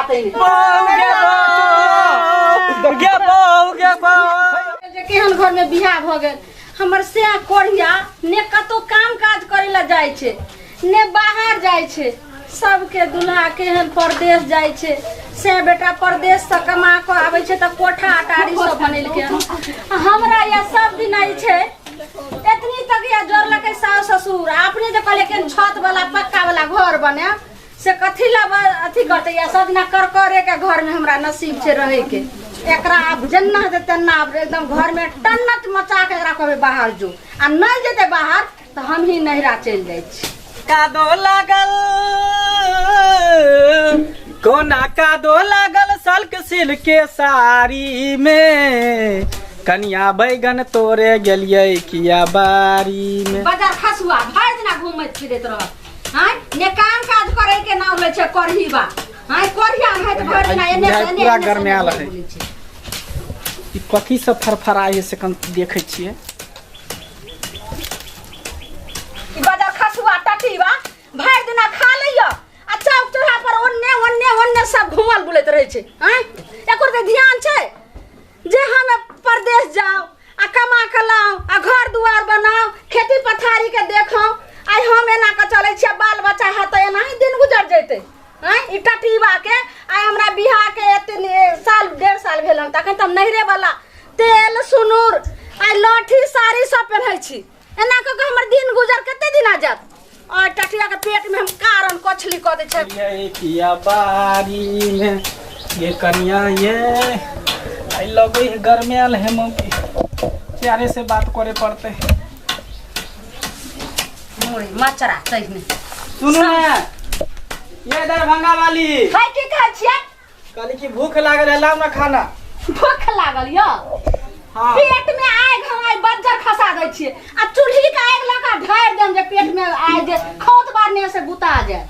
तै गे बहू गे बहू। जे केहन घर में बियाह भऽ गेल हमर से कोढ़िया ने कतौ काम काज करे ला जाइ छै ने बाहर जाइ छै। सबके दुल्हा केहन परदेश जाइ छै, से बेटा परदेश से कमा कऽ आबै छै तऽ कोठा अटारी सब बनेलकै हन। आ हमरा या सब दिन आई छै एतनी तक या जोड़लकै सास ससुर, आ अपने जे कहलियै केहन छत वाला पक्का वाला घर बनायब से कथी ला अथी करतै। या सब दिना करकरे के घर में हमरा नसीब छै रहै के। एकरा आब जेना हेतै तेना आब एकदम घर में टन्नत मचा के एकरा कहबै बाहर जो, आ नहि जेतै बाहर तऽ हम ही नैहरा चलि जाइ छी। कादो लागल कोना कादो लागल सल्क सिल्क के साड़ी में, कनिया बैगन तोरे गेलियै किया बाड़ी में। बाजार खसुआ भरि दिना घूमैत फिरैत रहत, आँय ने काम काज करे के नाम लै छै करही बा, आँय कोढ़िया में तऽ भरि दिना एने से एने पूरा एने से गरमायल एने है। बोलै छै। ई कथी सब फरफराइ है से कन देखै छियै। ई बाजार खसुआ टटीबा भरि दिना खा लैया आ चौक चौराहा पर ओन्ने ओन्ने ओन्ने सब घूमल बुलैत रहै छै। आँय एकर तऽ ध्यान छै जे हम परदेश जाओ आ कमा के लाओ आ घर दुआर बनाओ, खेती पथारी के देखो। आइ हम एना के चलै छियै, बाल बच्चा है तऽ एना ही दिन गुजर जैतै। आँय ई टटीबा के आइ हमरा बियाह के एते साल 1.5 साल भेल हन, तखन तऽ हम नैहरे वाला तेल सुनूर आइ लहठी साड़ी सब पेन्है छी। एना कऽ के हमर दिन गुजर कते दिन आ जायत। और टटिया के पेट में हम कारण कछली कऽ दै छै। ये किया बारी में ये कनिया ये आई लगै है गरमायल है मम्मी, प्यारे से बात करे पड़ते। मुड़ी मचरा तहिने। सुनू ना ये दरभंगा वाली। है की कहै छियै? कहली कि भूख लागल है, लाओ ना खाना। भूख लागल यो? हाँ। पेट में आग हम आइ बज्जर खसा दै छियै आ चूल्ही के आगि लगा ढारि देम जे पेट में आगि जे खौत बारने से बुता जाए।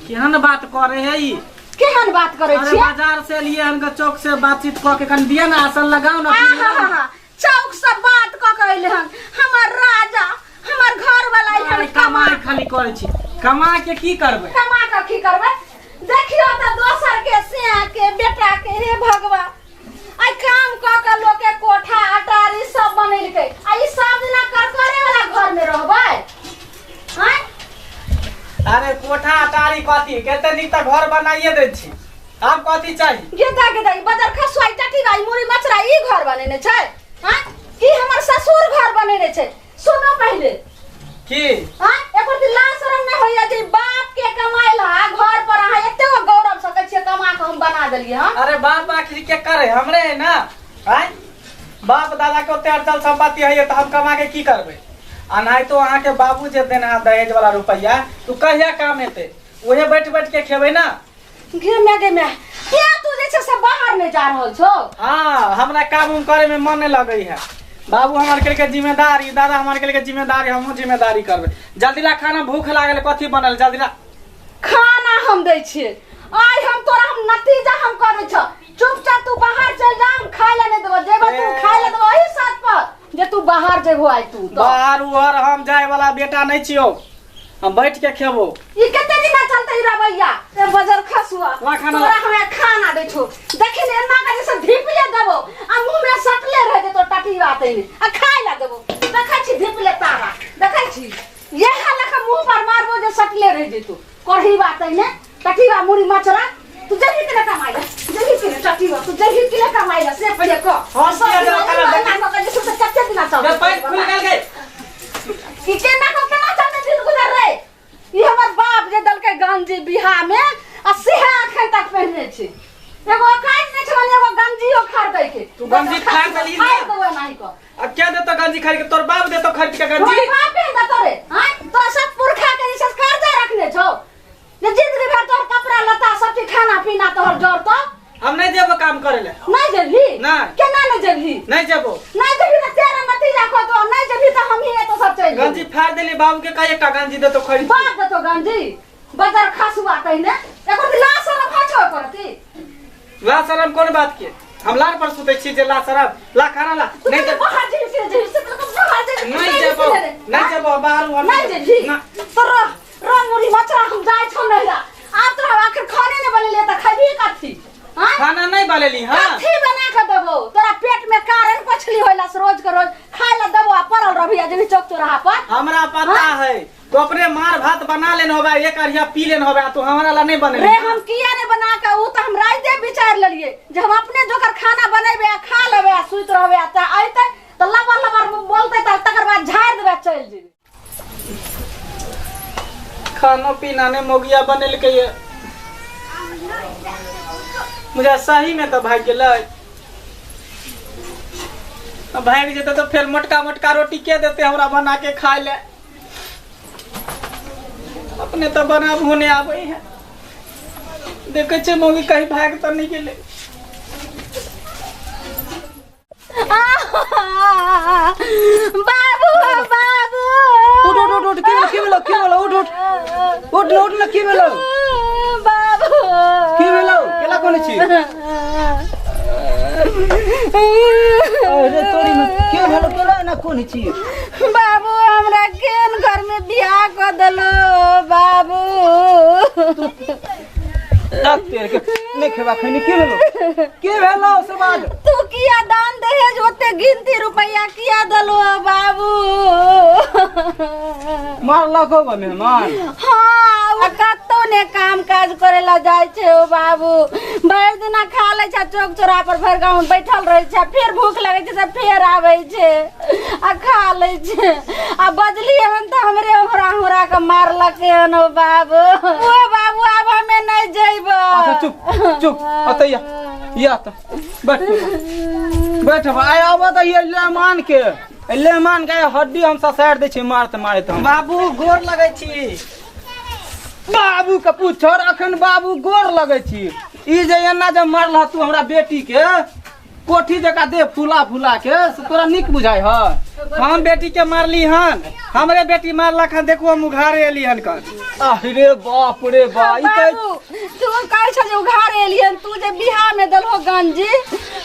केहन बात करे है ई? केहन बात करे अरे छियै? बाजार से लिए हन चौक से बातचीत क के कन दिया ना आसन लगाओ ना। आहा, चौक से बात क के अइले हन हमर राजा, हमर घर वाला एहन अरे कमा कमाई खाली करे छी, कमा के की करबै? कमा के की करबै? देखियो त दोसर के सिया के बेटा के, हे भगवान आई काम क के लोक के कोठा अटारी सब बनेलकै आ ई सब दिना करकरे वाला घर में रहबै? आँय? अरे कोठा अटारी कथी, कते नीक त घर बनाइए दै छी, आब कथी चाही? गेदा गेदा ई बदर खसुआई टटी भाई मुड़ी मचरा ई घर बनेने छै। आँय की हमर ससुर घर बनेने छै? सुनो पहले की आँय एकर दिन लाज शरम नहीं होइया जे बाप के कमाइल हा घर पर अहाँ एते गो गौरव सकै छियै कमा के हम बना देलियै हँ। अरे बाप आखिर के करे हमरे है ना? आँय बाप दादा के ओते अचल संपत्ति है तऽ हम कमा के की करबै? आ नहीं तो अहाँ के बाबू जे देने है दहेज वाला रुपया तू कहिया काम हेतै? उहे बैठ बैठ के खेबै ना। गे मैं गे मैं के तू जे छै से बाहर नहीं जा रहल छौ? हाँ हमरा काम उम करे में मन नहीं लगै है। बाबू हमर के लिए जिम्मेदारी, दादा हमर के लिए जिम्मेदारी, हमहूँ जिम्मेदारी करबै। जल्दी ला खाना, भूख लागल, कथी बनल जल्दी ला। खाना हम दै छियै आइ हम तोरा, हम नतीजा हम करै छौ। चुपचाप तू बाहर चल जा, हम खाय ला नहीं देबो। जेबो तू ए। खाय ला देबो एही साथ पर जे तू बाहर जेबो आइ तू तो। बाहर उहर हम जाय वाला बेटा नहीं छियौ, हम बैठ के खेबो। ई कते दिन चलते ई रवैया? ए बजर खसुआ, ला खाना ला। तोरा हमे खाना दै छौ, देखी ने एना के जैसे धीपले देबो आ मुंह में सटले रह जेतो टटी बात ने आ खाय ला देबो। देखै छी धीपले तारा, देखै छी यह लख मुंह पर मारबो जे सटले रह जेतो करही बात ने टटीवा मुड़ी मचरा। तू जही के कमाई ला, जही के टटीवा तू जही के कमाई ला से पहिले क। हम किया देबो खाना? एना क के जैसे से कते दिना चलतै? गे, पैर खुलि गेल गे। ई केना क केना चलतै दिन गुजर रे? ई हमर बाप जे देलकै गंजी बियाह में आ सेहे अखन तक पहिरने छै। एगो औकात नहि छलनि एगो गंजियो खरीदै के। तू गंजी फाड़ि देलही ने? फाड़ि देबो एनाही क। अब क्या देतो गंजी खरीद के? तोर बाप देतो खरीद के गंजी? तोर बाप केहन देतो रे? आँय तोरा सब पुरखा के जे छै से कर्जा रखने छौ जे जिंदगी भर तोहर कपड़ा लत्ता सब चीज खाना पीना तोहर जोड़तो। हम नहीं जेबो काम करे ले। नहीं जेबही? नहीं। केना नहीं जेबही? नहीं जेबो। नहीं जेबही त तेरा नतीजा कह तो, नहीं जेबही त हम ही एतो सब चलि जेबो। गंजी फाड़ देली बाबू के, कह एकटा गंजी देतो खरीद। बाप देतो गंजी बजर खसुआ तहिने एको दिन लाज शरम होइ छौ करती? ला शरम कोन बात के? हम लार पर सुतै छी जे ला शरम ला खाना ला। तू नहीं कनी तो बाहर जेबही से जेबही से तो बाहर जेबही, नहीं जेबही जेबो, से रे। नहीं जेबो बाहर हम नहीं जेबही? ना। तो रह, रह मुड़ी मचरा हम जाइ छौ नहिरा। आब तोरा आखिर खाने नहि बनेलियै तऽ खैबही कथी? होबे, एक अरिया पी लेन होबे, तू हमरा ला नहीं बने। रे हम किया ने बना के, उ त हम राइते विचार लेलिए जे हम अपने जोकर खाना बनेबे आ खा लेबे आ सुइत रहबे, आ त अइते त लबर लबर बोलते त तकर बाद झाड़ देबे आ चलि जेबे। खाना पीना ने मोगिया बनेलकै ये, मुझे सही में तो भाग गेलै। भागि जेतै तऽ फेर मोटका मोटका रोटी के देतै हमरा बना के खाय ले? अपने तऽ बनाबहो नहि आबै है। देखै छियै मौगी कहीं भागि तऽ नहि गेलै। बाबू, बाबू। उठ उठ उठ उठ, की भेलो, की भेलो, की भेलो? उठ उठ उठ न, उठ न, की भेलो? बाबू। की भेलो? केला कोने छी? अरे तोरी में के भेलो? केला एना कोने छी? बाबू, हमरा केहन घर में बियाह कऽ देलो बाबू? तक तेर के नहीं खेबा खैनी। की भेलो, की भेलो से बाज। तू किया दान दहेज ओते गिनती रुपया किया देलो बाबू? मारलक हो मेहमान? हाँ, ओ कतौ ने काम काज करे ला जाइ छै ओ बाबू। भरि दिना खा लै छै, चौक चौराहा पर भरि गाँव बैठल रहै छै। फेर भूख लगै छै तऽ फेर आबै छै आ खा लै छै। आ बजलियै हन तऽ हमरे हुरा हुरा के मारलकै हन ओ बाबू। ओ बाबू, आब हमे नहि जइबो। अच्छा चुप चुप, अतै या या तऽ बैठ बैठ। आइ आबऽ तऽ ये लेमान के, लेमान के हड्डी हम ससारि दै छियै मारते मारते हम। बाबू, गोर लगै छी। बाबू के पूछर, अखन बाबू गोर लगै छी। ई जे एना जे मारल तू हमरा बेटी के, कोठी जकाँ देह फुला फुला के, से तोरा नीक बुझाइ ह? हम बेटी के मारली हन? हमरे बेटी मारलक हन, देखू हम उघारे एली हन कन। अरे बाप रे बा, ई कहै बाबू, तू कहै छ जे उघार एलियन, तू जे बियाह में देलहो गंजी,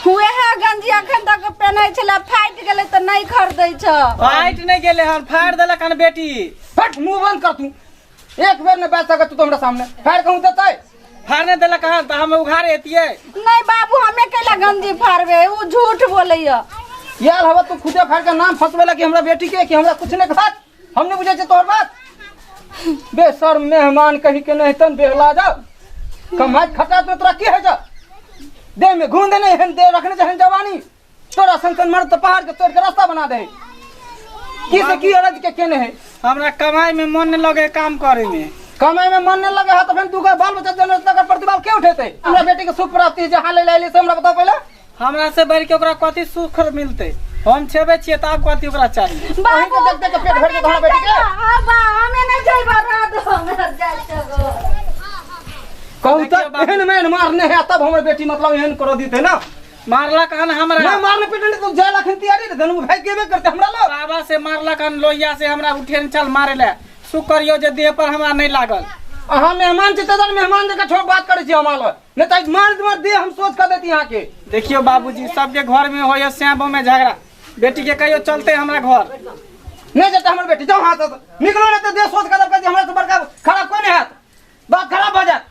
उएह गंजी अखन तक पेन्है छलै। फाटि गेलै तऽ नहि खरीदै छ। फाटि नहि गेलै हन, फाड़ि देलक हन बेटी। फट, मुंह बंद कर तू। एक बेर ने बैठ सकत तू तो हमरा सामने फाड़ कहूं देतै? फाड़ने देलक हन तऽ हम उघारे एतियै। नहीं बाबू, हमे कैला गंजी फाड़बे? उ झूठ बोलैया। यार हवा तू खुदे फाड़ के नाम फंसबेला कि हमरा बेटी के कि हमरा कुछ नहीं खात। हम नहीं बुझै छियै तोहर बात। बेसर मेहमान कहीं के नहीं तन बेहला जा कमाई खटा तो तोरा की है जा देह में घूम देने एहन देह रखने जहन जवानी। तोरा सन सन मर्द तो पहाड़ के तोड़ के रास्ता बना दे। की से की अरज के केने है? हमरा कमाई में मन नहीं लगे, काम करे में। कमाई में मन नहीं लगे है तो फिर तू बाल बच्चा जन तकर प्रतिभाव के उठेते? हमरा बेटी के सुख प्राप्ति जहाँ ले लाइले से हमरा बताओ पहले। हमरा से बढ़ के ओकरा कथी सुख मिलते? हम छेबे छियै तऽ आब कथी ओकरा चाही? अहीं के देख देख के पेट भर के तोहरा बेटी के। हाँ बा, हमे नहीं जइबा, रह दो, हमरा जाइ छगो। कहू देखियौ तऽ बाबू। एहन मेहन मारने है तब हमर बेटी मतलब एहन कर दीते ना? मारलक हन हमरा। ना मारने पीटने तो जाय लखन तैयारी रे धनु भाई गेबे करते हमरा लोग। बाबा से मारलक हन लोहिया से, हमरा उठेन चल मारे ले। सुख करियो जे देह पर हमरा नहीं लागल। अहाँ मेहमान छी तदन मेहमान जकाँ छोड़ बात करै छी हमरा लग, नहीं तऽ मार मार देह हम सोच कर देती यहाँ के। देखियो बाबूजी, सबके घर में होइए श्यामो में झगड़ा। बेटी के कहियो चलते हमरा घर। नहीं जेतै हमर बेटी, जाओ हाथ से निकलो, नहीं तऽ देह सोच कर देब हमरा से बड़का खराब कोई नहीं हाथ, बात खराब भऽ जायत।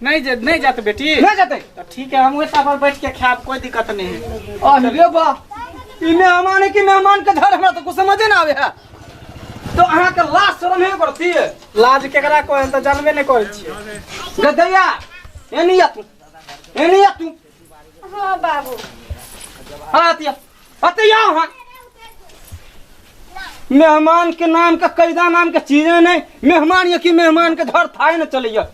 नहीं जे नहीं जाते बेटी? नहीं जेतै। तो ठीक है, हम वही पर बैठ के खाब, कोई दिक्कत नहीं है। अरे बा, ई मेहमान है कि मेहमान के घर, हमरा तो कुछ समझे ना आवे है। तो अहाँ के लाज शरम है करती है? लाज केकरा कहै तऽ जानबे नहीं करै छियै। गदैया, एनी आ तू, एनी आ तू। हाँ बाबू। हाँ अतिया अतिया। हाँ मेहमान के नाम का कैदा नाम के चीजें नहीं। मेहमान ये कि मेहमान के घर थाए न चलैया।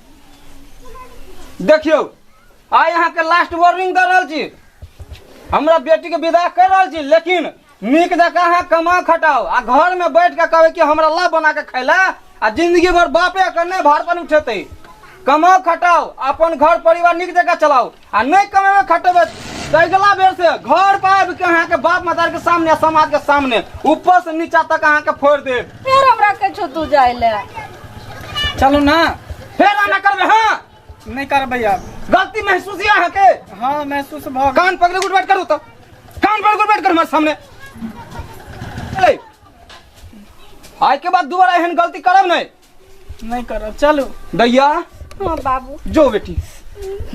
देखियौ, आइ अहाँके लास्ट वार्निंग दऽ रहल छी। हमरा बेटी के विदा कर रहल छी, लेकिन नीक जकाँ अहाँ कमा खटाउ आ घर में बैठ के कहबै कि हमरा ला बना के खैला आ जिंदगी भर बापे के नहि भार पर उठेतै। कमाउ खटाउ, अपन घर परिवार नीक जकाँ चलाउ आ नहि कमेबै खटेबै तऽ अगिला बेर से घर पर आबि के अहाँके बाप मदार के सामने आ समाज के सामने ऊपर से नीचा तक अहाँके फोड़ि देब। फेर हमरा कहै तू जाइ ले। चलू ना। फेर आना करबै? हाँ। नहीं करबै आब। गलती महसूस यऽ अहाँके? हाँ, महसूस भऽ गेल। कान पकड़े उठ बैठ करू तऽ, कान पकड़ उठ बैठ करू हमारे सामने। चले, आइ के बाद दोबारा एहन गलती करब नहीं। नहीं करब, चलू। दैया। हाँ बाबू। जो बेटी,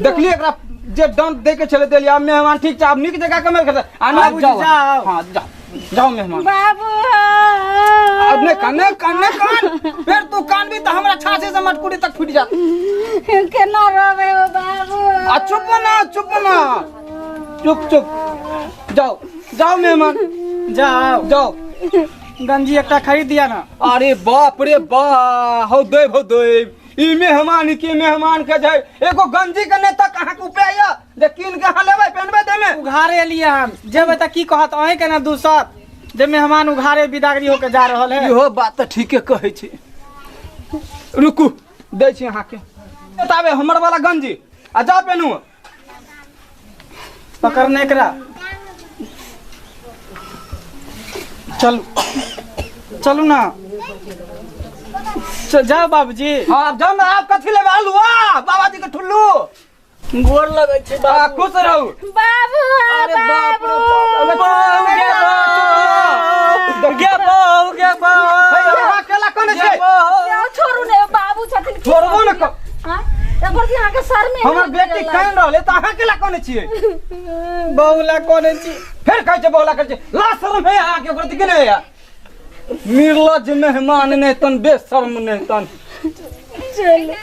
देखली एकरा जे दंड दे के छले देलियै। आब मेहमान ठीक छै, आब नीक जगह कमेल खेतै आ ना बाबूजी, जाओ। जाओ। हाँ जाओ। जाओ मेहमान। बाबू। अब ने कान, ने कान, ने कान, फिर तू कान भी तो हमरा छाछे से मटकुरी तक फूट जा। केना रहबै ओ बाबू? आ चुप ना, चुप ना, चुप चुप, जाओ जाओ मेहमान। जाओ। जाओ। गंजी एकटा खरीद दिया ना। अरे बाप रे बा, हौ देव हौ देव, ई मेहमान के मेहमान के जाय एगो गंजी के नेता कहाँ के उपाय या जे कीन के अहाँ लेबै पहनबै देमे। उघारे लिए हम जेबै तऽ की कहत अहीं के ना दूसत जे मेहमान उघारे बिदागरी होके जा रहल है। इहो बात तऽ ठीके कहै छी। रुकू दै छी अहाँके, बताबे हमर वाला गंजी आ जाओ पेनू। पकड़ने एकरा, चलू चलू ना, जाओ बाबूजी। हाँ आब जाओ ना, आप कथी लेबै? आलू आ बाबाजी के ठुल्लू। गोर लगै छै आ, बाबू। खुश रहू बाबू। अरे बाप रे बाप, बाबू गे बाबू गे बाबू गे बाबू। हे, अहाँ केला कोने छै? यौ, छोड़ू ने, बाबू छथिन की। छोड़बो ने। हाँ? एकर की अहाँके सर में हमर बेटी कान रहले तऽ अहाँ केला कोने छियै? बहुला कोने छी। फेर कहै छै बहुला करै छै, ला शर्म है अहाँके ओकर कि नहि है? निर्लज मेहमान नहि तन बेशर्म नहि तन। चलू।